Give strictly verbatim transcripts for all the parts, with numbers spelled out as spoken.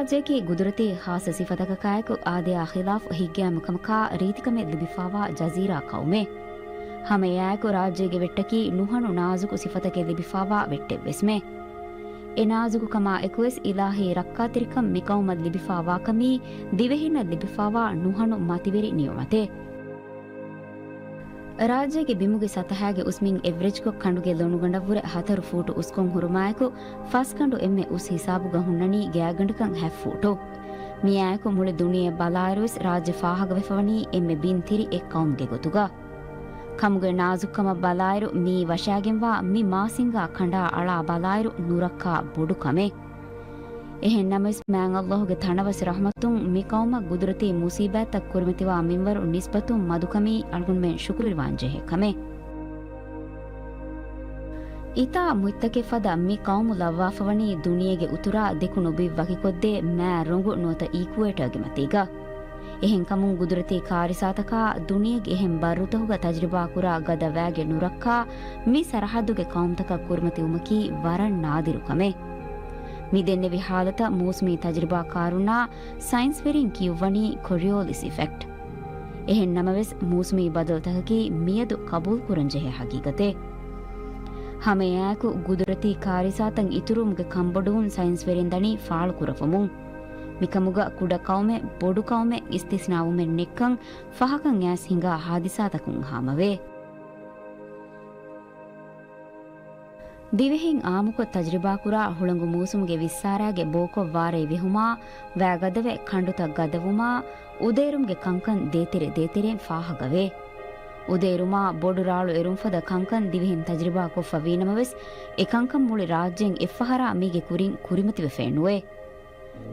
ރާއްޖެއަކީ ގުދުރަތީ ޚާއްޞަ ސިފަތަކަކާއެކު އާދަޔާ ޚިލާފު ހިތްގައިމު ކަމަކާ ރީތިކަމެއް ލިބިފާވާ ޖަޒީރާ ޤައުމެއް. ހަމައެއާއެކު ރާއްޖޭގެ ވެއްޓަކީ ނުހަނު ނާޒުކު ސިފަތަކެއް ލިބިފާވާ ވެއްޓެއްވެސްމެ. އެ ނާޒުކުކަމާ އެކުވެސް އިލާހީ ރައްކާތެރިކަން މި ޤައުމަށް ލިބިފާވާކަމީ ދިވެހިންނަށް ލިބިފާވާ ނުހަނު މަތިވެރި ނިޢުމަތެއް. ރާއްޖޭގެ ބިމުގެ ސަތަހާގެ އުސްމިން އެވްރެޖްކޮށް ކަނޑުގެ ލޮނުގަނޑަށްވުރެ ހަތަރު ފޫޓު އުސްކޮށް ހުރުމާއެކު، ފަސް ކަނޑު އެންމެ އުސް ހިސާބުގަ ހުންނަނީ ގާތްގަނޑަކަށް ހަތް ފޫޓު. މިއާއެކު މުޅި ދުނިޔެ ބަލާއިރުވެސް ރާއްޖެ ފާހަގަވެފަވަނީ އެންމެ ބިން ތިރި އެއް ޤައުމުގެ ގޮތުގަ. ކަމުގެ ނާޒުކުކަމަށް ބަލާއިރު މިއީ ވަށާގެންވާ މި މާސިންގާ ކަނޑާ އަޅާ ބަލާއިރު ނުރައްކާ ބޮޑު ކަމެއް. އެހެން ނަމަވެސް، މާތް ﷲ ގެ ތަނަވަސް ރަޙްމަތުން މި ޤައުމަށް ގުދުރަތީ މުޞީބާތްތައް ކުރިމަތިވާ މިންވަރު ނިސްބަތުން މަދުކަމީ އަޅުގަނޑުމެން ޝުކުރުވެރިވާން ޖެހޭ ކަމެއް. އިތާ މުއްތަކެއް ފަދަ މި ޤައުމު ލައްވާފަވަނީ ދުނިޔޭގެ އުތުރާ ދެކުނު ބިން ވަކިކޮށްދޭ މާ ރޮނގު ނުވަތަ އީކުއޭޓަރގެ މަތީގަ. އެހެންކަމުން ގުދުރަތީ ކާރިސާތަކާ ދުނިޔޭގެ އެހެން ބައްރުތަކުގަ ތަޖްރިބާކުރާ ގަދަ ވައިގެ ނުރައްކާ މި ސަރަޙައްދުގެ ޤައުމުތަކަށް ކުރިމަތިވުމަކީ ވަރަށް ނާދިރު ކަމެއް. މި ދެންނެވި ޙާލަތަށް މޫސުމީ ތަޖްރިބާކާރުންނާ ސައިންސްވެރިން ކިޔުއްވަނީ ކޮރިއޯލިސް އިފެކްޓް. އެހެން ނަމަވެސް، މޫސުމީ ބަދަލުތަކަކީ މިއަދު ޤަބޫލުކުރަންޖެހޭ ޙަޤީޤަތެއް. ހަމައެއާއެކު، ގުދުރަތީ ކާރިސާތައް އިތުރުވުމުގެ ކަންބޮޑުވުން ސައިންސްވެރިން ދަނީ ފާޅުކުރައްވަމުން. މިކަމުގަ ކުޑަ ޤައުމެއް، ބޮޑު ޤައުމެއް އިސްތިސްނާވުމެއް ނެތްކަން ފަހަކަށް އައިސް ހިނގާ ޙާދިސާތަކުން ހާމަވޭ. ދިވެހިން އާއްމުކޮށް ތަޖްރިބާކުރާ ހުޅަނގު މޫސުމުގެ ވިއްސާރާގެ ބޯކޮށް ވާރޭ ވެހުމާ، ވައިގަދަވެ ކަނޑުތައް ގަދަވުމާ، އުދޭރުމުގެ ކަންކަން ދޭތެރެ ދޭތެރޭން ފާހަގަވޭ. އުދޭރުމާ ބޮޑު ރާޅު އެރުން ފަދަ ކަންކަން ދިވެހިން ތަޖްރިބާ ކޮށްފަ ވީނަމަވެސް، އެ ކަންކަން މުޅި ރާއްޖޭން އެއްފަހަރާ މީގެ ކުރިން ކުރިމަތިވެފައެއް ނުވޭ.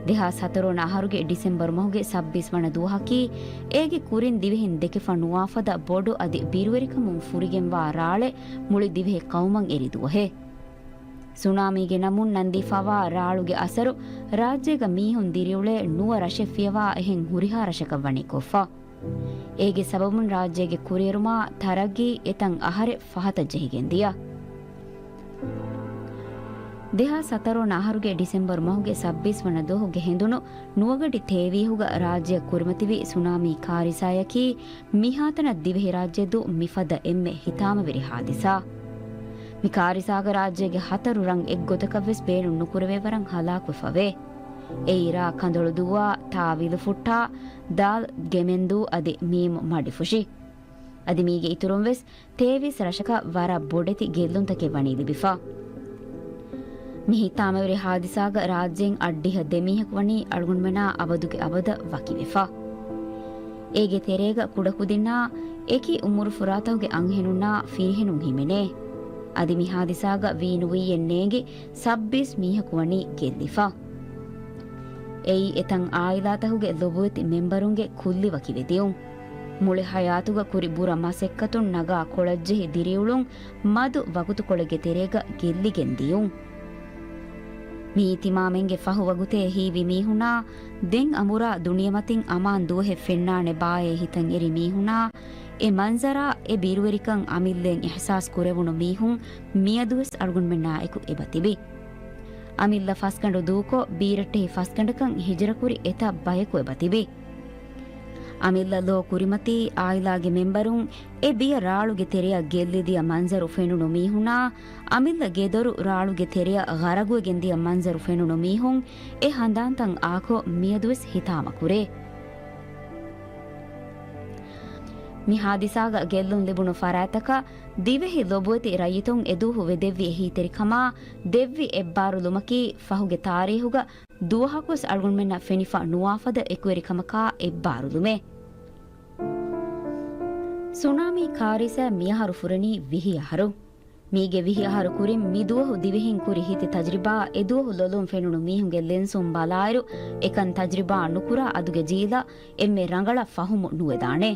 ދެހާސް ހަތަރު ވަނަ އަހަރުގެ ޑިސެމްބަރު މަހުގެ ސައްބީސް ވަނަ ދުވަހަކީ، އޭގެ ކުރިން ދިވެހިން ދެކެފަ ނުވާ ފަދަ ބޮޑު އަދި ބިރުވެރިކަމުން ފުރިގެންވާ ރާޅެއް މުޅި ދިވެހި ޤައުމަށް އެރި ދުވަހެއް. ސުނާމީގެ ނަމުން ނަންދީފާވާ ރާޅުގެ އަސަރު ރާއްޖޭގަ މީހުން ދިރިއުޅޭ ނުވަ ރަށެއް ފިޔަވާ އެހެން ހުރިހާ ރަށަކަށް ވަނީ ކޮށްފަ. އޭގެ ސަބަބުން ރާއްޖޭގެ ކުރިއެރުމާ ތަރައްގީ އެތަން އަހަރެއް ފަހަތަށް ޖެހިގެން ދިޔަ. ދެހާސް ހަތަރު ވަނަ އަހަރުގެ ޑިސެމްބަރު މަހުގެ ސައްބީސް ވަނަ ދުވަހުގެ ހެނދުނު ނުވަގަޑި ތޭވީހުގަ ރާއްޖެއަށް ކުރިމަތިވި ސުނާމީ ކާރިސާޔަކީ މިހާތަނަށް ދިވެހިރާއްޖެއަށް ދޫ މިފަދަ އެންމެ ހިތާމަވެރި ހާދިސާ. މި ކާރިސާގަ ރާއްޖޭގެ ހަތަރު ރަށް އެއްގޮތަކަށްވެސް ބޭނުން ނުކުރެވޭ ވަރަށް ހަލާކުވެފަވޭ. އެއީ ރާ ކަނދޮޅު ދޫއާ، ތާ ވިލު ފުއްޓާ، ދާލް ގެމެންދޫ އަދި މީމް މަޑިފުށި. އަދި މީގެ އިތުރުން ވެސް ތޭވީސް ރަށަކަށް ވަރަށް ބޮޑެތި ގެއްލުންތަކެއް ވަނީ ލިބިފަ. މި ހިތާމަވެރި ހާދިސާގަ ރާއްޖޭން އަށްޑިހަ ދެ މީހަކު ވަނީ އަޅުގަނޑުމެނާ އަބަދުގެ އަބަދަށް ވަކިވެފަ. އޭގެ ތެރޭގަ ކުޑަކުދިންނާ އެކި އުމުރުފުރާތަކުގެ އަންހެނުންނާ ފިރިހެނުން ހިމެނޭ. އަދި މި ހާދިސާގަ ވީނުވީއެއް ނޭނގި ސައްބީސް މީހަކު ވަނީ ގެއްލިފަ. އެއީ އެތަން އާއިލާތަކުގެ ލޮބުވެތި މެންބަރުންގެ ކުއްލި ވަކިވެދިޔުން. މުޅި ހަޔާތުގަ ކުރި ބުރަ މަސައްކަތުން ނަގާ ކޮޅަށްޖެހި ދިރިއުޅުން މަދު ވަގުތުކޮޅެއްގެ ތެރޭގަ ގެއްލިގެން ދިޔުން. މި ތިމާމެންގެ ފަހު ވަގުތޭ ހީވި މީހުނާ، ދެން އަނބުރާ ދުނިޔެމަތިން އަމާން ދުވަހެއް ފެންނާނެ ބާއޭ ހިތަށް އެރި މީހުނާ، އެ މަންޒަރާ އެ ބިރުވެރިކަން އަމިއްލައިން އިޙްސާސް ކުރެވުނު މީހުން މިއަދުވެސް އަޅުގަނޑުމެންނާ އެކު އެބަތިބި. އަމިއްލަ ފަސްގަނޑު ދޫކޮށް، ބީރައްޓެހި ފަސްގަނޑަކަށް ހިޖުރަކުރި އެތައް ބަޔަކު އެބަތިބި. އަމިއްލަ ލޯ ކުރިމަތީ އާއިލާގެ މެންބަރުން އެ ބިޔަ ރާޅުގެ ތެރެއަށް ގެއްލިދިޔަ މަންޒަރު ފެނުނު މީހުނާ، އަމިއްލަ ގެދޮރު ރާޅުގެ ތެރެއަށް ޣަރަގުވެގެން ދިޔަ މަންޒަރު ފެނުނު މީހުން އެ ހަނދާންތައް އާކޮށް މިއަދުވެސް ހިތާމަކުރޭ. މި ހާދިސާގަ ގެއްލުން ލިބުނު ފަރާތްތަކަށް ދިވެހި ލޮބުވެތި ރައްޔިތުން އެދުވަހު ވެދެއްވި އެހީތެރިކަމާ ދެއްވި އެއްބާރުލުމަކީ ފަހުގެ ތާރީހުގަ ދުވަހަކުވެސް އަޅުގަނޑުމެންނަށް ފެނިފަ ނުވާފަދަ އެކުވެރިކަމަކާ އެއްބާރުލުމެއް. ސުނާމީ ކާރިސާ މިއަހަރު ފުރެނީ ވިހި އަހަރު. މީގެ ވިހި އަހަރު ކުރިން މި ދުވަހު ދިވެހިން ކުރި ހިތި ތަޖްރިބާ އެ ދުވަހު ލޮލުން ފެނުނު މީހުންގެ ލެންސުން ބަލާއިރު، އެކަން ތަޖްރިބާ ނުކުރާ އަދުގެ ޖީލަށް އެންމެ ރަނގަޅަށް ފަހުމު ނުވެދާނެ.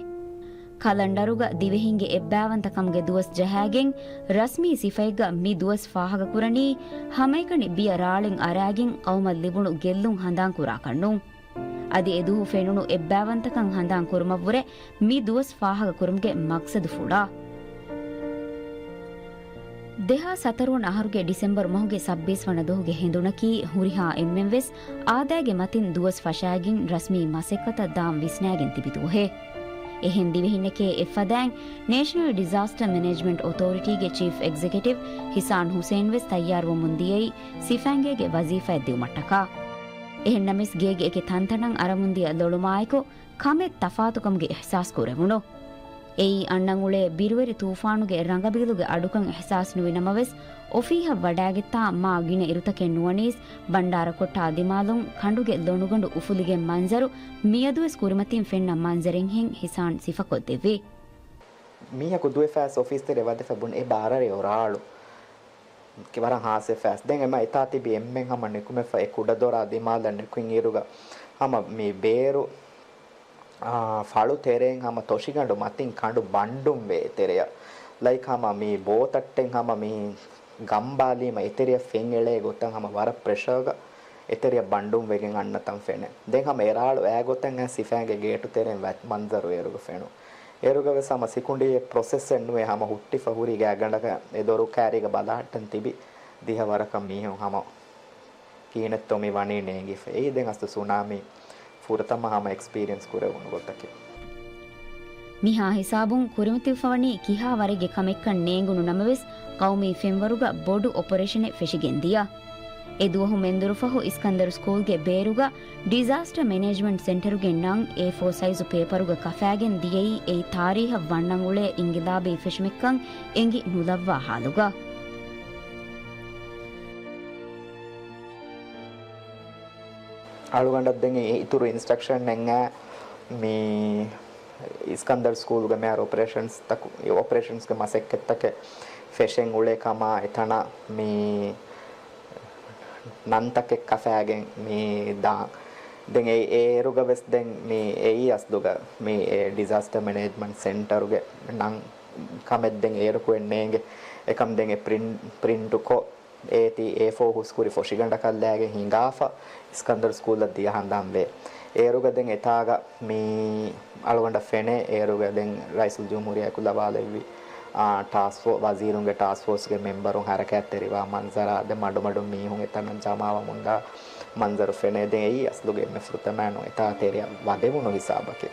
ކަލަންޑަރުގަ ދިވެހިންގެ އެއްބާވަންތަކަމުގެ ދުވަސް ޖަހާގެން، ރަސްމީ ސިފައެއްގަ މި ދުވަސް ފާހަގަކުރަނީ، ހަމައެކަނި ބިޔަ ރާޅެއް އަރާގެން ޤައުމަށް ލިބުނު ގެއްލުން ހަނދާން ކުރާކަށް ނޫން. އަދި އެދުވަހު ފެނުނު އެއްބާވަންތަކަން ހަނދާން ކުރުމަށްވުރެ މި ދުވަސް ފާހަގަކުރުމުގެ މަޤްޞަދު ފުޅާ. ދެހާސް ހަތަރު ވަނަ އަހަރުގެ ޑިސެމްބަރު މަހުގެ ސައްބީސް ވަނަ ދުވަހުގެ ހެނދުނަކީ ހުރިހާ އެންމެން ވެސް އާދައިގެ މަތިން ދުވަސް ފަށާގެން ރަސްމީ މަސައްކަތަށް ދާން ވިސްނާގެން ތިބި ދުވަހެއް. އެހެން ދިވެހިންނެކޭ އެއްފަދައިން ނޭޝަނަލް ޑިޒާސްޓަރ މެނޭޖްމަންޓް އޮތޯރިޓީގެ ޗީފް އެގްޒެކެޓިވް ހިސާން ހުސެއިން ވެސް ތައްޔާރުވަމުން ދިޔައީ ސިފައިންގޭގެ ވަޒީފާއެއް ދިއުމަށްޓަކާ. އެހެންނަމަވެސް ގޭގެ އެކި ތަންތަނަށް އަރަމުންދިޔަ ލޮޅުމާއެކު ކަމެއް ތަފާތުކަމުގެ އިޙްސާސް ކުރެވުނު. އެއީ އަންނަން އުޅޭ ބިރުވެރި ތޫފާނުގެ ރަނގަބީލުގެ އަޑުކަން އިޙްސާސް ނުވި ނަމަވެސް، އޮފީހަށް ވަޑާގެއްތާ މާ ގިނަ އިރުތަކެއް ނުވަނީސް، ބަންޑާރަ ކޮއްޓާ ދިމާލުން ކަނޑުގެ ލޮނުގަނޑު އުފުލިގެން މަންޒަރު މިއަދުވެސް ކުރިމަތިން ފެންނަ މަންޒަރެއް ހެން ހިސާން ސިފަކޮށްދެއްވި. މީހަކު ދުވެފައިސް އޮފީސް ތެރެ ވަދެފަ ބުން އެ ބާރަރެ އޮރާޅު. ކި ވަރަށް ހާސްވެފައިސް. ދެން އެމަ އެތާ ތިބި އެންމެން ހަމަ ނިކުމެފަ އެ ކުޑަދޮރާ ދިމާލަށް ނިކުތް އިރުގަ ހަމަ މި ބޭރު، އާ، ފަޅު ތެރެއިން ހަމަ ތޮށިގަނޑު މަތިން ކަނޑު ބަންޑުން ވޭ އެތެރެއަށް. ލައިކް ހަމަ މި ބޯތައްޓެއް ހަމަ މި ގަނބާލީމަ އެތެރެއަށް ފެން އެޅޭ ގޮތަށް ހަމަ ވަރަށް ޕްރެޝަރގަ އެތެރެއަށް ބަންޑުން ވެގެން އަންނަތަން ފެނޭ. ދެން ހަމަ އެރާޅު އައި ގޮތަށް އައި ސިފައިންގެ ގޭޓު ތެރެއިން ވަ-، މަންޒަރު އޭރުގަ ފެނުނު. އޭރުގަވެސް ހަމަ ސިކުނޑީ ޕްރޮސެސްއެއް ނުވެ ހަމަ ހުއްޓިފަ ހުރި ގާތްގަނޑަކަށް އެ ދޮރު ކާރީގަ ބަލަހައްޓަން ތިބި ދިހަ ވަރަކަށް މީހުން ހަމަ ކިހިނެއްތޯ މި ވަނީ ނޭނގިފަ. އެއީ ދެން އަސްލު ސުނާމީ ފުރަތަމަ ހަމަ އެކްސްޕީރިއަންސް ކުރެވުނު ގޮތަކީ. މިހާ ހިސާބުން ކުރިމަތިވެފަވަނީ ކިހާ ވަރެއްގެ ކަމެއްކަން ނޭނގުނު ނަމަވެސް، ޤައުމީ ފެންވަރުގަ ބޮޑު އޮޕަރޭޝަނެއް ފެށިގެން ދިޔަ. އެ ދުވަހު މެންދުރުފަހު އިސްކަންދަރު ސްކޫލްގެ ބޭރުގަ ޑިޒާސްޓަރ މެނޭޖްމަންޓް ސެންޓަރުގެ ނަން އޭ ފޯ ސައިޒު ޕޭޕަރުގަ ކަފާގެން ދިޔައީ އެއީ ތާރީހަށް ވަންނަން އުޅޭ އިންގިލާބީ ފެށުމެއްކަން އެނގި ނުލައްވާ ހާލުގަ. އަޅުގަނޑަށް ދެން އިތުރު އިންސްޓްރަކްޝަން އެނގޭ މި އިސްކަންދަރު ސްކޫލްގެ މިހާރު އޮޕަރޭޝަންސްތަކު، އޮޕަރޭޝަންސްގެ މަސައްކަތްތަކެއް ފެށެން އުޅޭ ކަމާ، އެތަނަށް މި ނަންތަކެއް ކަފާގެން މި ދާން. ދެން އެ-، އޭރުގަ ވެސް ދެން މި އެއީ އަސްލުގަ މި އެ ޑިޒާސްޓަރ މެނޭޖްމަންޓް ސެންޓަރުގެ ނަން ކަމެއް ދެން އޭރު ކުރެން ނޭނގެ. އެކަމް ދެން އެ ޕްރިން-، ޕްރިންޓު ކޮށް، އޭތި އޭ ފޯ ހުސްކުރި ފޮށިގަނޑަކަށްލާގެން ހިނގާފަ، އިސްކަންދަރު ސްކޫލަށް ދިޔަ ހަނދާން ވޭ. އޭރުގަ ދެން އެތާގަ މި އަޅުގަނޑަށް ފެނޭ، އޭރުގަ ދެން ރައީސުލްޖުމްހޫރިއްޔާއަކު ލަވާލެއްވި، އާ، ޓާސްކް ފޯ-، ވަޒީރުންގެ ޓާސްކް ފޯސްގެ މެމްބަރުން ހަރަކާތްތެރިވާ މަންޒަރާ، ދެން މަޑުމަޑުން މީހުން އެތަނަށް ޖަމާވަމުންދާ މަންޒަރު ފެނޭ. ދެން އެއީ އަސްލުގެ އެންމެ ފުރަތަމައިނު އެތާ ތެރެއަށް ވަދެވުނު ހިސާބަކީ.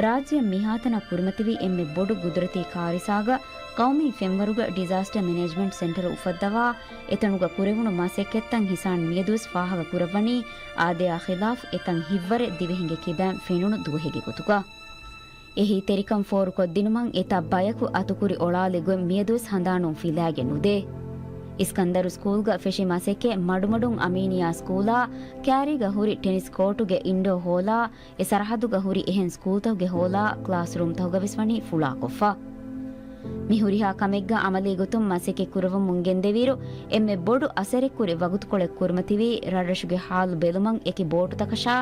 ރާއްޖެއަށް މިހާތަނަށް ކުރިމަތިވި އެންމެ ބޮޑު ގުދުރަތީ ކާރިސާގަ ޤައުމީ ފެންވަރުގަ ޑިޒާސްޓަރ މެނޭޖްމަންޓް ސެންޓަރު އުފައްދަވާ، އެތަނުގަ ކުރެވުނު މަސައްކަތްތައް ހިސާން މިއަދުވެސް ފާހަގަ ކުރައްވަނީ، އާދަޔާ ޚިލާފް އެތަން ހިތްވަރެއް ދިވެހިންގެ ކިބައިން ފެނުނު ދުވަހެއްގެ ގޮތުގަ. އެހީތެރިކަން ފޯރުކޮށްދިނުމަށް އެތާ ބަޔަކު އަތުކުރި އޮޅާލި ގޮތް މިއަދުވެސް ހަނދާނުން ފިލާގެ ނުދޭ. އިސްކަންދަރު ސްކޫލްގަ ފެށި މަސައްކަތް މަޑުމަޑުން އަމީނިޔާ ސްކޫލާ، ކާރީގަ ހުރި ޓެނިސް ކޯޓުގެ އިންޑޯ ހޯލާ، އެ ސަރަހައްދުގަ ހުރި އެހެން ސްކޫލްތަކުގެ ހޯލާ، ކްލާސްރޫމްތަކުގަ ވެސް ވަނީ ފުޅާކޮށްފަ. މި ހުރިހާ ކަމެއްގަ އަމަލީ ގޮތުން މަސައްކަތް ކުރައްވަމުން ގެންދެވިއިރު، އެންމެ ބޮޑު އަސަރެއް ކުރި ވަގުތުކޮޅެއް ކުރިމަތިވީ، ރަށްރަށުގެ ހާލު ބެލުމަށް އެކި ބޯޓުތަކަށާ،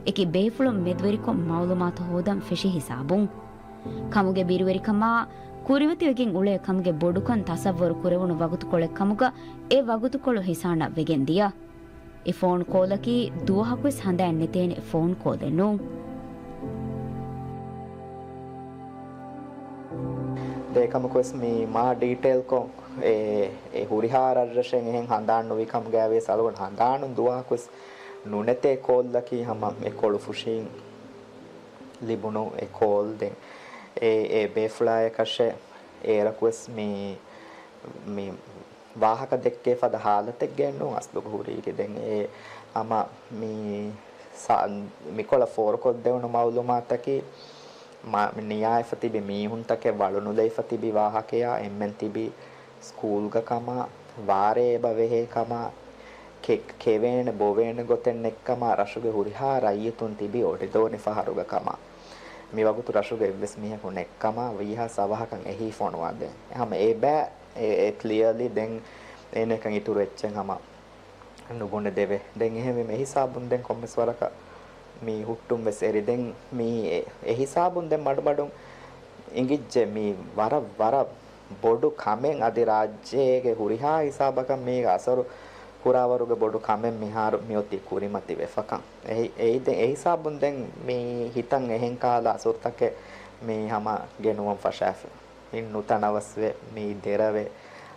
އެކި ބޭފުޅުން މެދުވެރިކޮށް މައުލޫމާތު ހޯދަން ފެށި ހިސާބުން. ކަމުގެ ބިރުވެރިކަމާ، ކުރިމަތިވެގެން އުޅޭ ކަމުގެ ބޮޑުކަން ތަސައްވަރު ކުރެވުނު ވަގުތުކޮޅެއް ކަމުގަ، އެ ވަގުތުކޮޅު ހިސާނަށް ވެގެން ދިޔަ. އެ ފޯން ކޯލަކީ ދުވަހަކުވެސް ހަނދާން ނެތޭނެ ފޯން ކޯލެއް ނޫން. އެކަމަކުވެސް މި މާ ޑީޓެއިލްކޮށް އެ، އެ ހުރިހާ ރަށްރަށެއް އެހެން ހަނދާން ނުވި ކަމުގައިވިޔަސް އަޅުގަނޑު ހަނދާނުން ދުވަހަކުވެސް ނުނެތޭ ކޯލްއަކީ ހަމަ އެ ކޮޅުފުށީން ލިބުނު އެ ކޯލް. ދެން އެ، އެ ބޭފުޅާޔަކަށެއް އޭރަކުވެސް މި، މި ވާހަކަ ދެއްކޭ ފަދަ ހާލަތެއްގައެއް ނޫން އަސްލުގަ ހުރީކީ. ދެން އެ ހަމަ މި ސާ-، މިކޮޅަށް ފޯރުކޮށްދެވުނު މައުލޫމާތަކީ، މަ-، ނިޔާވެފަ ތިބި މީހުންތަކެއް ވަޅުނުލައިފަ ތިބި ވާހަކަޔާ، އެންމެން ތިބި ސްކޫލްގަ ކަމާ، ވާރޭ އެބަ ވެހޭ ކަމާ، ކެ-، ކެވޭނެ ބޮވޭނެ ގޮތެއް ނެތްކަމާ، ރަށުގެ ހުރިހާ ރައްޔިތުން ތިބި އޮޑިދޯނި ފަހަރުގަ ކަމާ. މި ވަގުތު ރަށުގަ އެއްވެސް މީހަކު ނެތްކަމާ، ވީހާ ސަވަހަކަށް އެހީ ފޮނުވާދޭ. ހަމަ އެބަ އެ، އެ ކްލިއަރލީ ދެން އޭނައަކަށް އިތުރު އެއްޗެއް ހަމަ ނުބުނެދެވޭ. ދެން އެހެންވީމަ އެހިސާބުން ދެން ކޮންމެސް ވަރަކަށް މި ހުއްޓުން ވެސް އެރި. ދެން މި އެ، އެހިސާބުން ދެން މަޑުމަޑުން އިނގިއްޖެ މި ވަރަށް، ވަރަށް ބޮޑު ކަމެއް އަދި ރާއްޖޭގެ ހުރިހާ ހިސާބަކަށް މީގަ އަސަރު ހުރާވަރުގެ ބޮޑު ކަމެއް މިހާރު މިއޮތީ ކުރިމަތިވެފަކަން. އެހި-، އެއި ދެ-، އެހިސާބުން ދެން މި ހިތަށް އެހެން ކަހަލަ އަސަރުތަކެއް މި ހަމަ ގެނުވަން ފަށާފި. މި ނުތަނަވަސްވެ، މީ ދެރަވެ،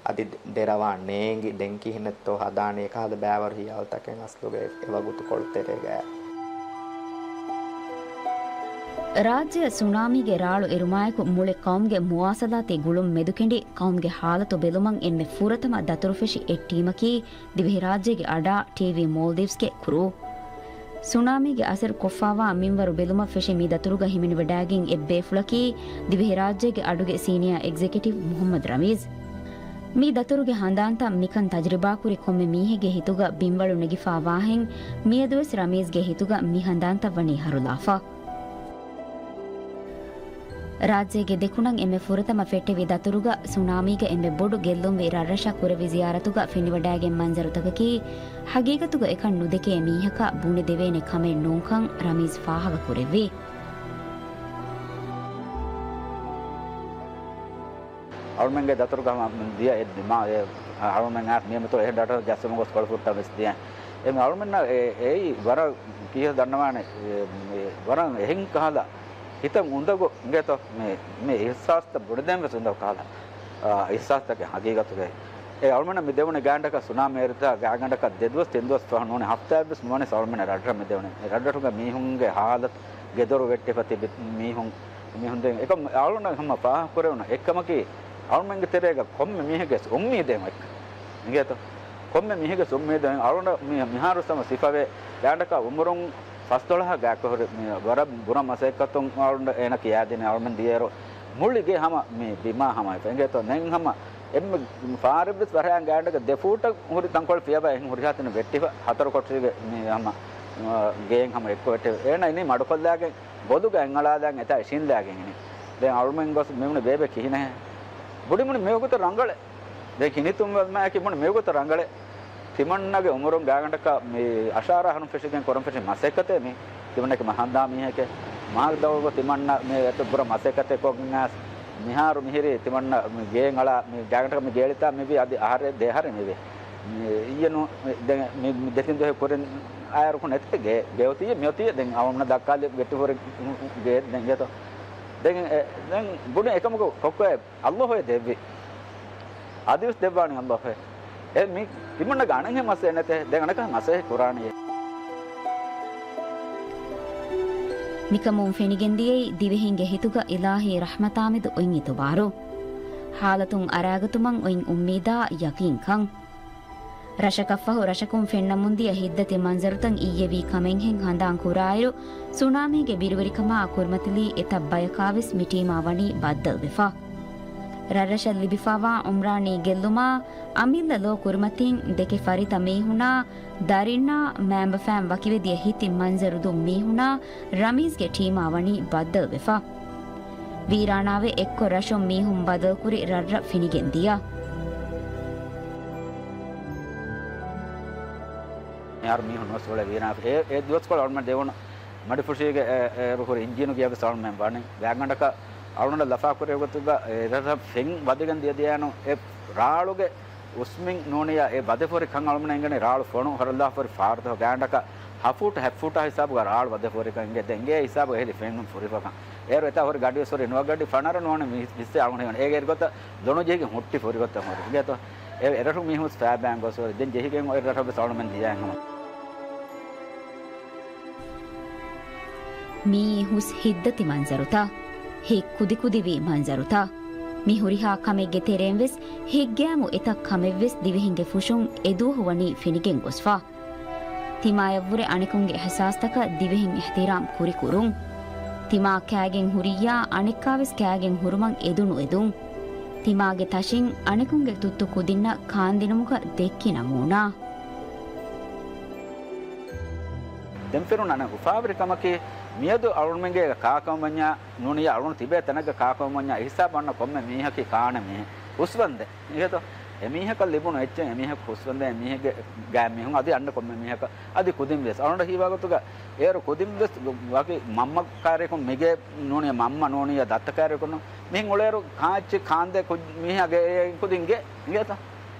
އަދި ދެރަވާ ނޭނގި، ދެން ކިހިނެއްތޯ ހަދާނީ، އެކަހަލަ ބައިވަރު ހިޔާލުތަކެއް އަސްލުގައި އެ ވަގުތުކޮޅު ތެރޭގައި. ރާއްޖެއަށް ސުނާމީގެ ރާޅު އެރުމާއެކު މުޅި ޤައުމުގެ މުވާޞަލާތީ ގުޅުން މެދުކެނޑި، ޤައުމުގެ ހާލަތު ބެލުމަށް އެންމެ ފުރަތަމަ ދަތުރުފެށި އެއް ޓީމަކީ ދިވެހިރާއްޖޭގެ އަޑާ ޓީވީ މޯލްޑިވްސްގެ ކްރޫ. ސުނާމީގެ އަސަރު ކޮށްފާވާ މިންވަރު ބެލުމަށް ފެށި މި ދަތުރުގަ ހިމެނިވަޑައިގެން އެއްބޭފުޅަކީ ދިވެހިރާއްޖޭގެ އަޑުގެ ސީނިއާ އެގްޒެކެޓިވް މުޙައްމަދު ރަމީޒް. މި ދަތުރުގެ ހަނދާންތައް މިކަން ތަޖުރިބާކުރި ކޮންމެ މީހެއްގެ ހިތުގަ ބިންވަޅު ނެގިފާވާހެން، މިއަދުވެސް ރަމީޒްގެ ހިތުގަ މި ހަނދާންތައް ވަނީ ހަރުލާފަ. ރާއްޖޭގެ ދެކުނަށް އެންމެ ފުރަތަމަ ފެއްޓެވި ދަތުރުގަ ސުނާމީގަ އެންމެ ބޮޑު ގެއްލުންވި ރަށްރަށަށް ކުރެއްވި ޒިޔާރަތުގަ ފެނިވަޑައިގެން މަންޒަރުތަކަކީ، ހަގީގަތުގަ އެކަން ނުދެކޭ މީހަކަށް ބުނެދެވޭނެ ކަމެއް ނޫންކަން ރަމީޒް ފާހަގަކުރެއްވި. އަޅުމެންގެ ދަތުރުގަ ހަމަ ދިޔަ އެ ދިމާ-، އެ އަޅުމެން އާ މިއަދު އެހެން ރަށަށް ޖައްސަމުން ގޮސް ކޮޅުފުއްޓަށް ވެސް ދިޔަ. އެ އަޅުމެންނަށް އެ-، އެއީ ވަރަށް ކީއް ދަންނަވާނެ، އެ، މި ވަރަށް އެހެން ކަހަލަ ހިތަށް އުނދަގޫ އިނގޭތޯ، މި، މި އިޙްސާސްތައް ބުނެދޭން ވެސް އުނދަގޫ ކަހަލަ، އާ، އިޙްސާސްތަކެއް ހަގީގަތުގައި. އެ އަޅުމެންނަށް މި ދެވުނީ ގާތްގަނޑަކަށް ސުނާމީ އެރިތާ ގާތްގަނޑަކަށް ދެދުވަސް ތިންދުވަސް ފަހު ނޫނީ ހަފްތާއެއްވެސް ނުވަނީސް އަޅުމެންނަށް ރަށްރަށް މި ދެވުނީ. އެ ރަށްރަށުގެ މީހުންގެ ހާލަތު، ގެދޮރު ވެއްޓިފަ ތިބި މީހުން، މީހުން ދެން އެކަމް އަޅުން ހަމަ ފާހަގަކުރެވުނު އެއްކަމަކީ، އަޅުމެންގެ ތެރޭގަ ކޮންމެ މީހެއްގެ އުއްމީދެއް އެއްކަ. އިނގޭތޯ؟ ކޮންމެ މީހެއްގެ އުއްމީދެއް. އަޅުން މި-، މިހާރު ސަމަ ސިފަވޭ ގާތްގަނޑަކަށް އުމުރުން ފަސްދޮޅަހާ ގާތްކޮށް ހުރި މި ވަރަށް ބުރަ މަސައްކަތުން އަޅުން އޭނަ ކިޔާދިނީ އަޅުމެން ދިޔައިރު މުޅި ގެ ހަމަ މި ބިމާ ހަމަވެފަ. އިނގޭތޯ؟ ދެން ހަމަ އެންމެ ފާރެއްވެސް ވަރަށް ގާތްގަނޑަކަށް ދެ ފޫޓަށް ހުރި ތަންކޮޅެއް ފިޔަވާ އެހެން ހުރިހާ ތަނެއް ވެއްޓިފަ ހަތަރު ކޮޓަރިގެ މި ހަމަ، އާ، ގެއިން ހަމަ އެއްކޮށް ވެއްޓިފަ. އޭނަ އިނީ މަޑުކޮށްލާގެން ބޮލުގަ އެއްއަޅާލާން އެތާ އިށީންލާގެން އިނީ. ދެން އަޅުމެން ގޮސް މިވުނީ ބޭބެ ކިހިނެއް؟ ބުނީ މިވަގުތަށް ރަނގަޅޭ. ދެން ކިނިތުންވަމާއެކީ ބުނީ މިވަގުތު ރަނގަޅޭ. ތިމަންނަގެ އުމުރުން ގާތްގަނޑަކަށް މި އަށާރަ އަހަރުން ފެށިގެން ކުރަން ފެށި މަސައްކަތޭ މީ. ތިމަންނަކީ މަހަންދާ މީހެކޭ. މާލެ ދައުރުގަ ތިމަންނަ މި އެތައް ބުރަ މަސައްކަތެއް ކޮށްގެން އައިސް މިހާރު މިހިރީ ތިމަންނަ މި ގޭން އަޅާ މި ގާތްގަނޑަކަށް މި ގޭޅިތާ މިވީ އަދި އަހަރެއް ދެ އަހަރެއް މިވީ. މި އިއްޔެ ނޫ-، ދެން މި، މި ދެތިން ދުވަހެއް ކުރިން އާއިރު ކުން އެތެ ގޭ، ގޭ އޮތިއްޔެ މި އޮތިއްޔެ ދެން އަވަމްނަ ދައްކާލި ވެއްޓިފަ ހުރި ގޭ ދެން އިނގޭތޯ. ދެން އެ، ދެން ބުނި އެކަމަކު ކޮއްކޮއެ އައްލޯހު އެ ދެއްވި. އަދިވެސް ދެއްވާނީ އައްލޯހު އެ. މި ތިމަންނަ ގާނެ ހެ މަސޭ ނެތެ، ދެން އަނެކަ މަސޭ ކުރާނީ. މިކަމުން ފެނިގެންދިޔައީ ދިވެހިންގެ ހިތުގަ އިލާހީ ރަޙްމަތާމެދު އޮތް އިތުބާރު. ހާލަތުން އަރާގަތުމަށް އޮތް އުއްމީދާ ޔަޤީންކަން. ރަށަކަށްފަހު ރަށަކުން ފެންނަމުންދިޔަ ހިތްދަތި މަންޒަރުތައް އިއްޔެވީ ކަމެއްހެން ހަނދާން ކުރާއިރު، ސުނާމީގެ ބިރުވެރިކަމާ ކުރިމަތިލީ އެތައް ބަޔަކާވެސް މި ޓީމާ ވަނީ ބައްދަލުވެފަ. ރަށްރަށަށް ލިބިފާވާ އުމްރާނީ ގެއްލުމާ، އަމިއްލަ ލޯ ކުރިމަތިން ދެކެ ފަރިތަ މީހުނާ، ދަރިންނާ، މައިންބަފައިން ވަކިވެދިޔަ ހިތި މަންޒަރު ދޫ މީހުނާ، ރަމީޒްގެ ޓީމާ ވަނީ ބައްދަލުވެފަ. ވީރާނާވެ އެއްކޮށް ރަށުން މީހުން ބަދަލުކުރި ރަށްރަށް ފިނިގެންދިޔަ. މިހާރު މީހުން ނުވެސް އުޅޭ ވީރާނާ. އެ، އެ ދުވަސްކޮޅު އަޅުމެން ދެވުނު މަޑިފުށީގެ އެ، އޭރު ހުރި އިންޖީނު ގިޔަވެސް އަޅުމެން ވަނީ. ގާތްގަނޑަކަށް އަޅުނަށް ލަފާކުރެވި ގޮތުގަ އެ ރަށްރަށް ފެން ވަދެގެން ދިޔަ ދިޔައިނު އެ ރާޅުގެ އުސްމިން ނޫނިޔާ އެ ވަދެފަ ހުރި ކަން އަޅުމެން އެނގެނީ ރާޅު ފޮނު ހަރަލާފަ ހުރި ފާރުތަކު ގާތްގަނޑަކަށް ހަ ފޫޓް ހަ ފޫޓާ ހިސާބުގަ ރާޅު ވަދެފަ ހުރިކަން އެނގޭ. ދެން އެ ހިސާބުގަ އެހިލި ފެން ފުރިފަކަން. އޭރު އެތާ ހުރި ގަޑިވެސް ހުރި ނުވަ ގަޑި ފަނަރަ ނޫނީ ވިއްސެއް އަޅުގަނޑު ހިމެނޭ. އޭގެ އިރުގޮތަށް ދޮނު ޖެހިގެން ހުއްޓި ފުރިގޮތަށް ހުރި. އިނގޭތޯ؟ އެ އެރަށު މީހުސް ފައިބައިން ގޮސް ހުރި. ދެން ޖެހިގެން އޮތް ރަށަށްވެސް އަޅުމެން ދިޔައިން ހަމަ. މީ ހުސް ހިތްދަތި މަންޒަރުތައް، ހިތް ކުދިކުދިވި މަންޒަރުތައް. މި ހުރިހާ ކަމެއްގެ ތެރެއިން ވެސް ހިތްގައިމު އެތައް ކަމެއް ވެސް ދިވެހިންގެ ފުށުން އެދުވަހު ވަނީ ފެނިގެން ގޮސްފަ. ތިމާޔަށްވުރެ އަނެކުންގެ އިޙްސާސްތަކަށް ދިވެހިން އިޙްތިރާމް ކުރިކުރުން. ތިމާ ކާގެން ހުރިއްޔާ އަނެއްކާވެސް ކާގެން ހުރުމަށް އެދުނު އެދުން. ތިމާގެ ތަށިން އަނެކުންގެ ތުއްތު ކުދިންނަށް ކާންދިނުމުގަ ދެއްކި ނަމޫނާ. ދެންފެނުން އަނެއް އުފާވެރި ކަމަކީ، މިއަދު އަޅުމެންގޭގަ ކާކަމަށް ވަންޏާ ނޫނިޔާ އަޅުން ތިބޭ ތަނަކަށް ކާކަމަށް ވަންޏާ އެހިސާބަށް އަންނަ ކޮންމެ މީހަކީ ކާނެ މީހެއް. ހުސްވަންދެން. އިނގޭތޯ؟ އެމީހަކަށް ލިބުނު އެއްޗެއް އެމީހަކު ހުސްވަންދެން އެމީހެއްގެ ގާތް މީހުން އަދި އަންނަ ކޮންމެ މީހަކަށް އަދި ކުދިން ވެސް. އަޅުގަނޑަށް ހީވާ ގޮތުގަ އޭރު ކުދިން ވެސް ވަކި މަންމަ ކާރިއަކުން މިގޭ ނޫނިޔާ މަންމަ ނޫނިޔާ ދައްތަ ކާރިއަކުން މިހެން އުޅޭއިރު ކާއެއްޗެއް ކާންދޭ ކުދިންގެ އިނގޭތޯ؟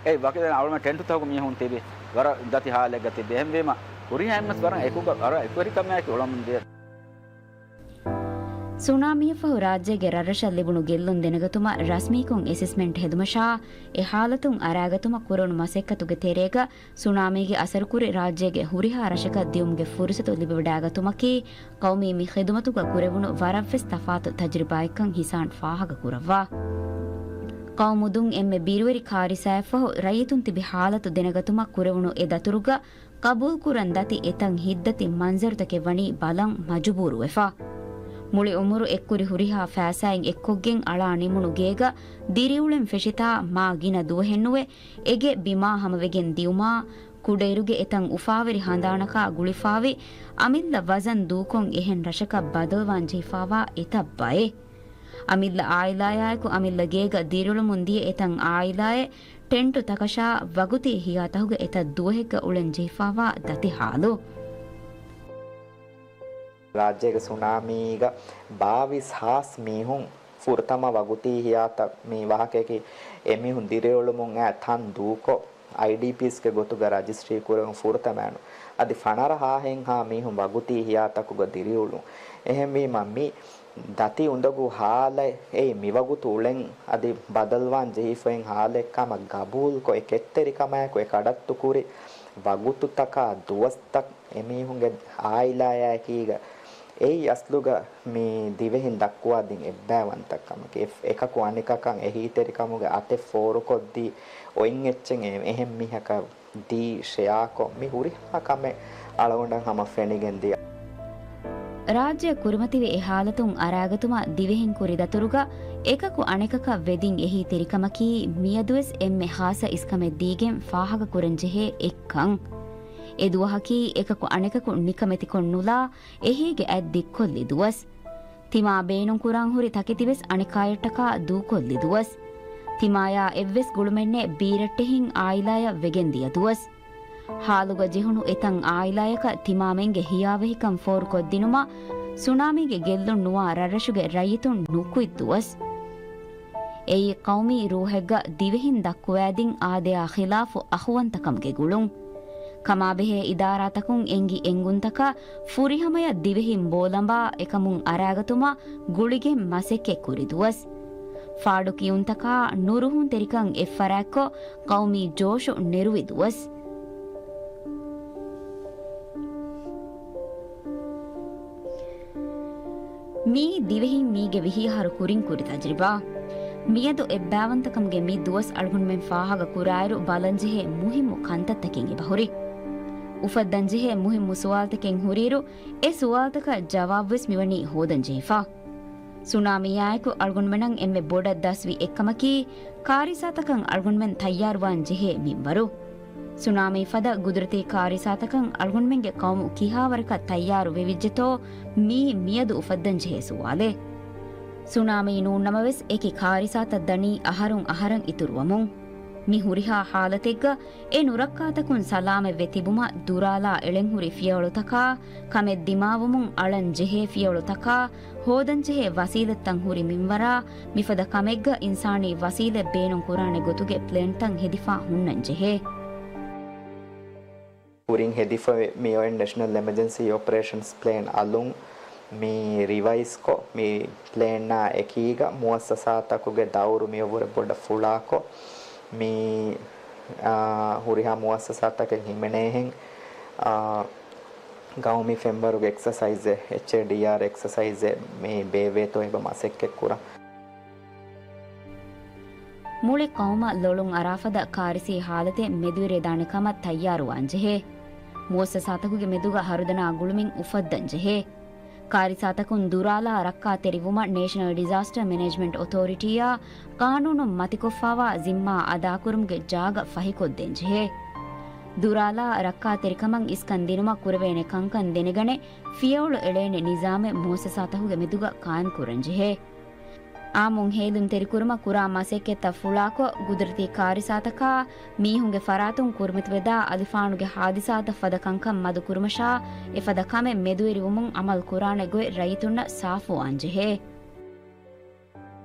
އެ ވަކި ދެން އަޅުމެން ޓެންޓުތަކު މީހުން ތިބި ވަރަށް ދަތި ހާލެއްގަ ތިބި. އެހެންވީމަ ހުރިހާ އެންމެސް ވަރަށް އެކުގަ ވަރަށް އެކުވެރިކަމާއެކު އުޅަމުން ދިޔަ. ސުނާމީއަށްފަހު ރާއްޖޭގެ ރަށްރަށަށް ލިބުނު ގެއްލުން ދެނެގަތުމަށް ރަސްމީކޮށް އެސެސްމެންޓް ހެދުމަށާ، އެ ހާލަތުން އަރާގަތުމަށް ކުރެވުނު މަސައްކަތުގެ ތެރޭގަ ސުނާމީގެ އަސަރުކުރި ރާއްޖޭގެ ހުރިހާ ރަށަކަށް ދިއުމުގެ ފުރުސަތު ލިބިވަޑައިގަތުމަކީ، ޤައުމީ މި ޚިދުމަތުގަ ކުރެވުނު ވަރަށްވެސް ތަފާތު ތަޖުރިބާއެއްކަން ހިސާން ފާހަގަކުރައްވާ. ޤައުމުދުން އެންމެ ބިރުވެރި ކާރިސާއެއްފަހު ރައްޔިތުން ތިބި ހާލަތު ދެނެގަތުމަށް ކުރެވުނު އެ ދަތުރުގަ، ޤަބޫލުކުރަން ދަތި އެތަން ހިތްދަތި މަންޒަރުތަކެއް ވަނީ ބަލަން މަޖުބޫރުވެފަ. މުޅި އުމުރު އެއްކުރި ހުރިހާ ފައިސާއިން އެއްކޮށްގެން އަޅާ ނިމުނު ގޭގަ ދިރިއުޅެން ފެށިތާ މާ ގިނަ ދުވަހެއްނުވެ، އެގެ ބިމާ ހަމަވެގެން ދިއުމާ، ކުޑައިރުގެ އެތަން އުފާވެރި ހަނދާނަކާ ގުޅިފާވި، އަމިއްލަ ވަޒަން ދޫކޮށް އެހެން ރަށަކަށް ބަދަލުވާން ޖެހިފާވާ އެތައް ބައެއް. އަމިއްލަ އާއިލާޔާއެކު އަމިއްލަ ގޭގަ ދިރިއުޅެމުން ދިޔަ އެތައް އާއިލާއެއް ޓެންޓު ތަކަށާ ވަގުތީ ހިޔާތަކުގެ އެތައް ދުވަހެއްގަ އުޅެން ޖެހިފާވާ ދަތި ހާލު. ރާއްޖޭގެ ސުނާމީގަ ބާވީސް ހާސް މީހުން ފުރަތަމަ ވަގުތީ ހިޔާތައް މި ވާހަކަޔަކީ، އެމީހުން ދިރިއުޅެމުން އައި ތަން ދޫކޮށް، އައިޑީޕީސްގެ ގޮތުގަ ރަޖިސްޓްރީ ކުރެވުނު ފުރަތަމައިނު. އަދި ފަނަރަ ހާހެއްހާ މީހުން ވަގުތީ ހިޔާތަކުގަ ދިރިއުޅުނު. އެހެންވީމަ މި ދަތި އުނދަގޫ ހާލަތް އެއީ މިވަގުތު އުޅެން އަދި ބަދަލުވާން ޖެހިފައިން ހާލެއް ކަމަށް ގަބޫލުކޮށް، އެ ކެތްތެރިކަމާއެކު އެ ކަޑައްތު ކުރި ވަގުތުތަކާ ދުވަސްތައް އެމީހުންގެ އާއިލާޔާއެކީގަ އެއީ އަސްލުގަ މި ދިވެހިން ދައްކުވާ ދިން އެއްބައިވަންތަކަމަކީ، އެ-، އެކަކު އަނެކަކަށް އެހީތެރިކަމުގެ އަތެއް ފޯރުކޮށްދީ، އޮތް އެއްޗެއް އެ-، އެހެން މީހަކަށް ދީ ޝެއާކޮށް، މި ހުރިހާ ކަމެއް އަޅުގަނޑަށް ހަމަ ފެނިގެން ދިޔަ. ރާއްޖެ ކުރިމަތިވި އެ ހާލަތުން އަރާގަތުމަށް ދިވެހިން ކުރި ދަތުރުގަ އެކަކު އަނެކަކަށް ވެދިން އެހީތެރިކަމަކީ މިއަދުވެސް އެންމެ ހާއްސަ އިސްކަމެއް ދީގެން ފާހަގަކުރަންޖެހޭ އެއްކަން. އެ ދުވަހަކީ އެކަކު އަނެކަކު ނިކަމެތިކޮށް ނުލާ އެހީގެ އަތް ދިއްކޮށްލި ދުވަސް. ތިމާ ބޭނުންކުރާން ހުރި ތަކެތިވެސް އަނެކާޔަށްޓަކާ ދޫކޮށްލި ދުވަސް. ތިމާޔާ އެއްވެސް ގުޅުމެއްނެއް ބީރައްޓެހިން އާއިލާޔަށް ވެގެންދިޔަ ދުވަސް. ހާލުގަ ޖެހުނު އެތައް އާއިލާޔަކަށް ތިމާމެންގެ ހިޔާވަހިކަން ފޯރުކޮށްދިނުމަށް ސުނާމީގެ ގެއްލުން ނުވާ ރަށްރަށުގެ ރައްޔިތުން ނުކުތް ދުވަސް. އެއީ ޤައުމީ ރޫހެއްގަ ދިވެހިން ދައްކުވައިދިން އާދަޔާ ޚިލާފު އަޚުވަންތަކަމުގެ ގުޅުން. ކަމާބެހޭ އިދާރާތަކުން އެނގި އެނގުންތަކަށް ފުރިހަމަޔަށް ދިވެހިން ބޯލަނބާ އެކަމުން އަރާގަތުމަށް ގުޅިގެން މަސައްކަތްކުރި ދުވަސް. ފާޑު ކިޔުންތަކާ ނުރުހުންތެރިކަން އެއްފަރާތްކޮށް، ޤައުމީ ޖޯޝު ނެރުވި ދުވަސް. މިއީ ދިވެހިން މީގެ ވިހި އަހަރު ކުރިން ކުރި ތަޖްރިބާ. މިއަދު އެއްބައިވަންތަކަމުގެ މި ދުވަސް އަޅުގަނޑުމެން ފާހަގަ ކުރާއިރު ބަލަންޖެހޭ މުހިއްމު ކަންތައްތަކެއް އެބަހުރި. އުފައްދަންޖެހޭ މުހިއްމު ސުވާލުތަކެއް ހުރިއިރު، އެ ސުވާލުތަކަށް ޖަވާބުވެސް މިވަނީ ހޯދަންޖެހިފަ. ސުނާމީއާއެކު އަޅުގަނޑުމެނަށް އެންމެ ބޮޑަށް ދަސްވި އެއްކަމަކީ، ކާރިސާތަކަށް އަޅުގަނޑުމެން ތައްޔާރުވާން ޖެހޭ މިންވަރު. ސުނާމީ ފަދަ ގުދުރަތީ ކާރިސާތަކަށް އަޅުގަނޑުމެންގެ ޤައުމު ކިހާވަރަކަށް ތައްޔާރު ވެވިއްޖެތޯ، މިއީ މިއަދު އުފައްދަން ޖެހޭ ސުވާލެއް. ސުނާމީ ނޫންނަމަވެސް، އެކި ކާރިސާތައް ދަނީ އަހަރުން އަހަރަށް އިތުރުވަމުން. މި ހުރިހާ ޙާލަތެއްގަ އެ ނުރައްކާތަކުން ސަލާމަތްވެ ތިބުމަށް ދުރާލާ އެޅެންހުރި ފިޔަވަޅުތަކާ، ކަމެއް ދިމާވުމުން އަޅަން ޖެހޭ ފިޔަވަޅުތަކާ، ހޯދަންޖެހޭ ވަސީލަތްތައް ހުރި މިންވަރާ، މިފަދަ ކަމެއްގަ އިންސާނީ ވަސީލަތް ބޭނުން ކުރާނެ ގޮތުގެ ޕްލޭންތައް ހެދިފާ ހުންނަން ޖެހޭ. ކުރިން ހެދިފަ މި އޮތް ނެޝަނަލް އެމަޖެންސީ އޮޕަރޭޝަންސް ޕްލޭން އަލުން މި ރިވައިޒްކޮށް، މި ޕްލޭންއާ އެކީގަ މުއައްސަސާތަކުގެ ދައުރު މިއަށްވުރެ ބޮޑަށް ފުޅާކޮށް، މި، އާ، ހުރިހާ މުއައްސަސާތަކެއް ހިމެނޭހެން، އާ، ގައުމީ ފެންވަރުގެ އެކްސަސައިޒެއް، އެޗްއޭޑީއާރް އެކްސަސައިޒެއް މި ބޭއްވޭތޯ އެބަ މަސައްކަތްކުރަން. މުޅި ޤައުމަށް ލޮޅުން އަރާފަދަ ކާރިސީ ހާލަތެއް މެދުވެރިވެދާނެ ކަމަށް ތައްޔާރުވާންޖެހޭ. މުއައްސަސާތަކުގެ މެދުގަ ހަރުދަނާ ގުޅުމެއް އުފައްދަންޖެހޭ. ކާރިސާތަކުން ދުރާލާ ރައްކާތެރިވުމަށް ނޭޝަނަލް ޑިޒާސްޓަރ މެނޭޖްމަންޓް އޮތޯރިޓީއާ ޤާނޫނުން މަތިކޮށްފާވާ ޒިންމާ އަދާކުރުމުގެ ޖާގަ ފަހިކޮށްދޭންޖެހޭ. ދުރާލާ ރައްކާތެރިކަމަށް އިސްކަން ދިނުމަށް ކުރެވޭނެ ކަންކަން ދެނެގަނެ، ފިޔަވަޅު އެޅޭނެ ނިޒާމެއް މުއައްސަސާތަކުގެ މެދުގަ ޤާއިމްކުރަންޖެހޭ. އާއްމުން ހޭލުންތެރިކުރުމަށް ކުރާ މަސައްކަތްތައް ފުޅާކޮށް، ގުދުރަތީ ކާރިސާތަކާ މީހުންގެ ފަރާތުން ކުރިމަތިވެދާ އަލިފާނުގެ ހާދިސާތައް ފަދަ ކަންކަން މަދުކުރުމަށާ، އެފަދަ ކަމެއް މެދުވެރިވުމުން އަމަލު ކުރާނެ ގޮތް ރައްޔިތުންނަށް ސާފުވާންޖެހޭ.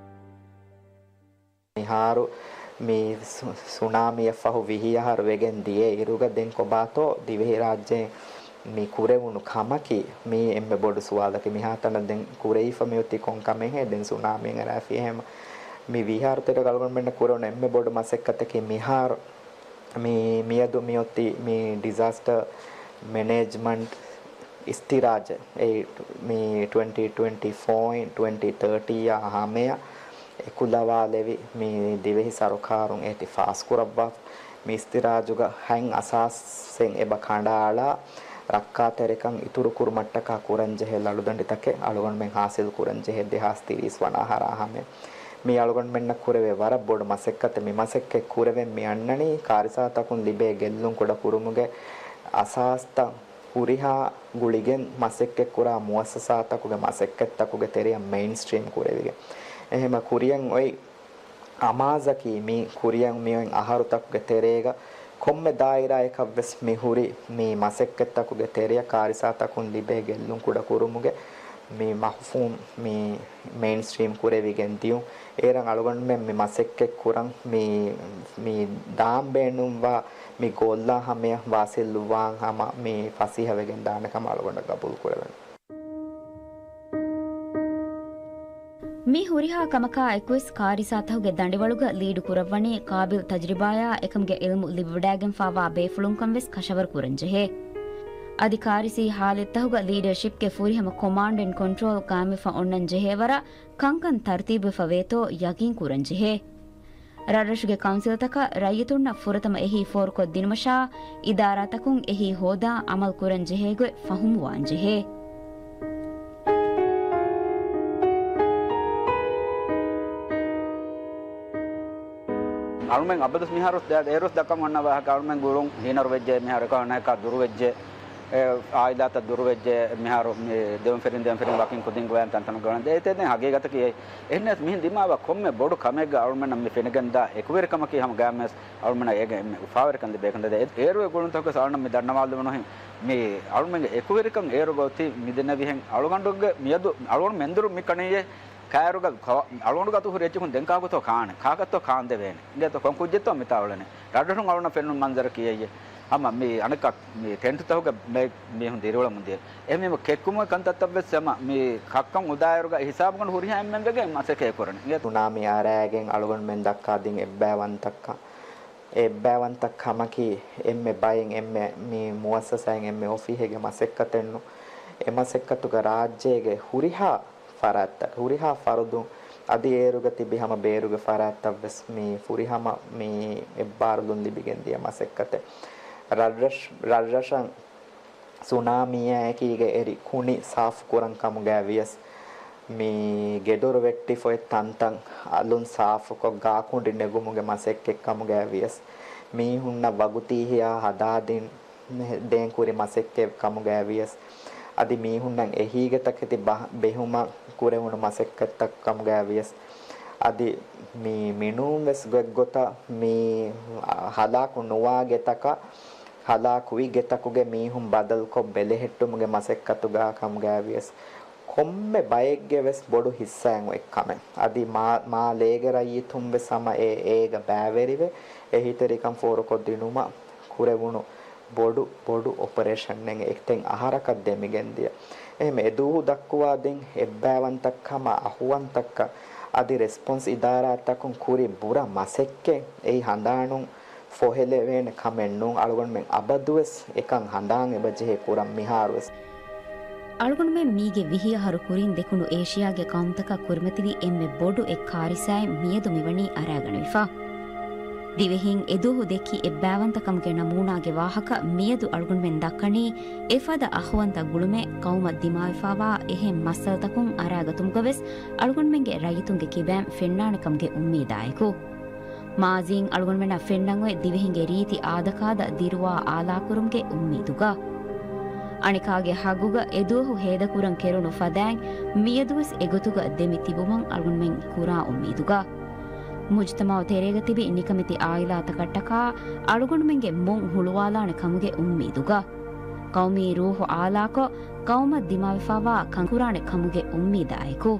މިހާރު މި ސު-، ސުނާމީއަށް ފަހު ވިހި އަހަރު ވެގެން ދިޔަ އިރުގަ ދެން ކޮބާތޯ ދިވެހިރާއްޖެ މި ކުރެވުނު ކަމަކީ މީ އެންމެ ބޮޑު ސުވާލަކީ. މިހާތަނަށް ދެން ކުރެވިފަ މިއޮތީ ކޮން ކަމެއްހޭ؟ ދެން ސުނާމީ އަރާފި އެހެން މި ވިހާރުތެރޭގަ އަޅުގަނޑުމެންނަށް ކުރެވުނު އެންމެ ބޮޑު މަސައްކަތަކީ މިހާރު މި މިއަދު މިއޮތީ މި ޑިޒާސްޓަރ މެނޭޖްމަންޓް އިސްތިރާޖެއް އެ މި ޓްވެންޓީ ޓްވެންޓީ ފޯއިން ޓްވެންޓީ ތާޓީއާ ހަމަޔަށް އެކުލަވާލެވި މި ދިވެހި ސަރުކާރުން އޭތި ފާސްކުރައްވާ މި އިސްތިރާޖުގަ ހަތް އަސާސެއް އެބަ ކަނޑައަޅާ ރައްކާތެރިކަން އިތުރުކުރުމަށްޓަކާ ކުރަންޖެހޭ ލަޅުދަނޑިތަކެއް އަޅުގަނޑުމެން ހާސިލް ކުރަންޖެހޭ ދެހާސް ތިރީސް ވަނަ އަހަރާ ހަމަޔަށް. މީ އަޅުގަނޑުމެންނަށް ކުރެވޭ ވަރަށް ބޮޑު މަސައްކަތެއް. މި މަސައްކަތް ކުރެވެން މި އަންނަނީ ކާރިސާތަކުން ލިބޭ ގެއްލުން ކުޑަ ކުރުމުގެ އަސާސްތައް ހުރިހާ ގުޅިގެން މަސައްކަތްކުރާ މުއައްސަސާތަކުގެ މަސައްކަތްތަކުގެ ތެރެއަށް މެއިންސްޓްރީމް ކުރެވިގެން. އެހެމަ ކުރިޔަށް އޮތް އަމާޒަކީ މި ކުރިޔަށް މިއޮތް އަހަރުތަކުގެ ތެރޭގަ ކޮންމެ ދާއިރާއަކަށްވެސް މި ހުރި މި މަސައްކަތްތަކުގެ ތެރެއަށް ކާރިސާތަކުން ލިބޭ ގެއްލުން ކުޑަ ކުރުމުގެ މި މަފްހޫމް މި މެއިންސްޓްރީމް ކުރެވިގެން ދިޔުން. އޭރަށް އަޅުގަނޑުމެން މި މަސައްކަތް ކުރަން މި، މި ދާން ބޭނުންވާ މި ގޯލްއާ ހަމަޔަށް ވާސިލްވާން ހަމަ މި ފަސޭހަވެގެން ދާނެ ކަމަށް އަޅުގަނޑަށް ގަބޫލު ކުރެވެން. މި ހުރިހާ ކަމަކާ އެކުވެސް ކާރިސާތަކުގެ ދަނޑިވަޅުގަ ލީޑު ކުރައްވަނީ ޤާބިލް ތަޖްރިބާޔާ އެކަމުގެ ޢިލްމު ލިބިވަޑައިގެންފާވާ ބޭފުޅުންކަން ވެސް ކަށަވަރު ކުރަންޖެހޭ. އަދި ކާރިސީ ޙާލަތްތަކުގަ ލީޑަރޝިޕްގެ ފުރިހަމަ ކޮމާންޑް އެންޑް ކޮންޓްރޯލް ޤާއިމްވެފަ އޮންނަން ޖެހޭވަރަށް ކަންކަން ތަރުތީބުވެފަ ވޭތޯ ޔަޤީން ކުރަންޖެހޭ. ރަށްރަށުގެ ކައުންސިލްތަކަށް ރައްޔިތުންނަށް ފުރަތަމަ އެހީ ފޯރުކޮށްދިނުމަށާ، އިދާރާތަކުން އެހީ ހޯދާ ޢަމަލު ކުރަން ޖެހޭ ގޮތް ފަހުމުވާން ޖެހޭ. އަޅުމެން އަބަދުސް މިހާރު ދެ-، އޭރުސް ދައްކަމުން އަންނަ ވާހަކަ އަޅުމެން ގުޅުން ހީނަރު ވެއްޖެ، މިހާރު އެކަހަނައަކާ ދުރު ވެއްޖެ. އެ، އާއިލާތައް ދުރުވެއްޖެ، މިހާރު މި ދެވެން ފެރިން ދެވެން ފެރިން ވަކިން ކުދިން ގޮވަން ތަންތަނުގަ ގޮވަން ދޭތެދެން ހަގީގަތަކީ އެއް. އެހެންނެސް މިހިން ދިމާވާ ކޮންމެ ބޮޑު ކަމެއްގަ އަޅުމެންނަށް މި ފެނިގެންދާ އެކުވެރިކަމަކީ ހަމަ ގާމެސް އަޅުމެންނަށް އޭގެ އެންމެ އުފާވެރިކަން ލިބޭކަން ދޭ. އެ-، އޭރު އެ ގުޅުންތަކަސް އަޅުން މި ދަންނަވާލެވުނުހެން މި އަޅުމެންގެ އެކުވެރިކަން އޭރުގަ އޮތީ މިދެންނެވިހެން އަޅުގަނޑުގެ މިއަދު އަޅުގަނޑު މެންދުރު މި ކަނިޔެ ކާއިރުގަ ކޮ-، އަޅުގަނޑު ގަތު ހުރި އެއްޗަކުން ދެން ކާކުތޯ ކާނެ؟ ކާކަށްތޯ ކާންދެވޭނެ؟ އިނގޭތޯ ކޮން ކުއްޖެއްތޯ މިތާ އުޅެނެ؟ ރަށްރަށުން އަޅުނަށް ފެނުނު މަންޒަރަކީ އެއްޔެ؟ ހަމަ މި އަނެއްކާ މި ޓެންޓުތަކުގެ މެ-، މީހުން ދިރިއުޅަމުން ދިޔަ. އެހެންވީމަ ކެއްކުމުގެ ކަންތައްތައް ވެސް ހަމަ މި ކައްކަން އުދާއިރުގަ ހިސާބުގަނޑު ހުރިހާ އެންމެން ވެގެން މަސައްކަތް ކުރަނީ. އިނގޭތޯ؟ ސުނާމީ އަރާގެން އަޅުގަނޑުމެން ދައްކާ ދިން އެއްބައިވަންތަކަން. އެއްބައިވަންތަ ކަމަކީ އެންމެ ބައެއް އެންމެ މި މުއައްސަސާއިން އެންމެ އޮފީހެއްގެ މަސައްކަތެއްނު. އެ މަސައްކަތުގަ ރާއްޖޭގެ ހުރިހާ ފަރާތްތަކަށް، ހުރިހާ ފަރުދުން އަދި އޭރުގަ ތިބި ހަމަ ބޭރުގެ ފަރާތްތައް ވެސް މި ފުރިހަމަ މި އެއްބާރުލުން ލިބިގެން ދިޔަ މަސައްކަތެއް. ރަށްރަށް-، ރަށްރަށަށް ސުނާމީއާއެކީގަ އެރި ކުނި ސާފު ކުރަން ކަމުގައި ވިޔަސް، މި ގެދޮރު ވެއްޓިފަ އޮތް ތަންތަން އަލުން ސާފުކޮށް ގާކުނޑި ނެގުމުގެ މަސައްކަތް ކަމުގައި ވިޔަސް، މީހުންނަށް ވަގުތީ ހިޔާ ހަދާދިން ދޭން ކުރި މަސައްކަތް ކަމުގައި ވިޔަސް، އަދި މީހުންނަށް އެހީގެ ތަކެތި ބަ-، ބެހުމަށް ކުރެވުނު މަސައްކަތްތައް ކަމުގައި ވިޔަސް، އަދި މި މިނޫން ވެސް ގޮތްގޮތަށް މި ހަލާކު ނުވާ ގެތަކަށް ހަލާކުވި ގެތަކުގެ މީހުން ބަދަލުކޮށް ބެލެހެއްޓުމުގެ މަސައްކަތުގަ ކަމުގައި ވިޔަސް، ކޮންމެ ބައެއްގެ ވެސް ބޮޑު ހިއްސާއެއް އޮތް ކަމެއް. އަދި މާ-، މާލޭގެ ރައްޔިތުން ވެސް ހަމަ އެ-، އޭގަ ބައިވެރިވެ، އެހީތެރިކަން ފޯރުކޮށްދިނުމަށް ކުރެވުނު ބޮޑު، ބޮޑު އޮޕަރޭޝަނެއް އެތައް އަހަރަކަށް ދެމިގެންދިޔަ. އެހެން އެދުވަހު ދައްކުވާ ދިން އެއްބައިވަންތަކަމަ އަހުވަންތަކަ އަދި ރެސްޕޮންސް އިދާރާތަކުން ކުރި ބުރަ މަސައްކަތް އެއީ ހަނދާނުން ފޮހެލެވޭނެ ކަމެއް ނޫން. އަޅުގަނޑުމެން އަބަދުވެސް އެކަން ހަނދާން އެބަޖެހޭ ކުރަން މިހާރުވެސް. އަޅުގަނޑުމެން މީގެ ވިހި އަހަރު ކުރިން ދެކުނު އޭޝިޔާގެ ޤައުމުތަކަށް ކުރިމަތިވި އެންމެ ބޮޑު އެއް ކާރިސާއެއް މިއަދު މިވަނީ އަރާގަނެވިފަ. ދިވެހިން އެދުވަހު ދެއްކި އެއްބައިވަންތަކަމުގެ ނަމޫނާގެ ވާހަކަ މިއަދު އަޅުގަނޑުމެން ދައްކަނީ އެފަދަ އަހުވަންތަ ގުޅުމެއް ޤައުމަށް ދިމާވެފާވާ އެހެން މައްސަލަތަކުން އަރާގަތުމުގަވެސް އަޅުގަނޑުމެންގެ ރައްޔިތުންގެ ކިބައިން ފެންނާނެ ކަމުގެ އުއްމީދާއެކު. މާޒީން އަޅުގަނޑުމެންނަށް ފެންނަން އޮތް ދިވެހިންގެ ރީތި އާދަކާދަ ދިރުވާ އާލާކުރުމުގެ އުއްމީދުގަ. އަނެކާގެ ހައްގުގަ އެދުވަހު ހޭދަކުރަން ކެރުނު ފަދައިން މިއަދުވެސް އެގޮތުގަ ދެމި ތިބުމަށް އަޅުގަނޑުމެން ކުރާ އުއްމީދުގަ. މުޖުތަމަޢު ތެރޭގަ ތިބި ނިކަމެތި އާއިލާތަކަށްޓަކާ އަޅުގަނޑުމެންގެ މޮން ހުޅުވާލާނެ ކަމުގެ އުއްމީދުގަ. ޤައުމީ ރޫޙު އާލާކޮށް، ޤައުމަށް ދިމާވެފާވާ ކަން ކުރާނެ ކަމުގެ އުއްމީދާއެކު.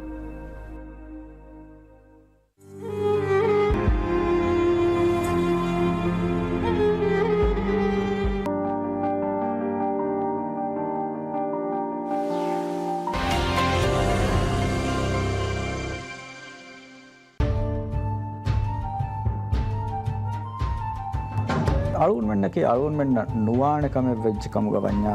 އަޅުގަނޑުމެންނަކީ އަޅުގަނޑުމެންނަށް ނުވާނެ ކަމެއް ވެއްޖެ ކަމުގަ ވަންޏާ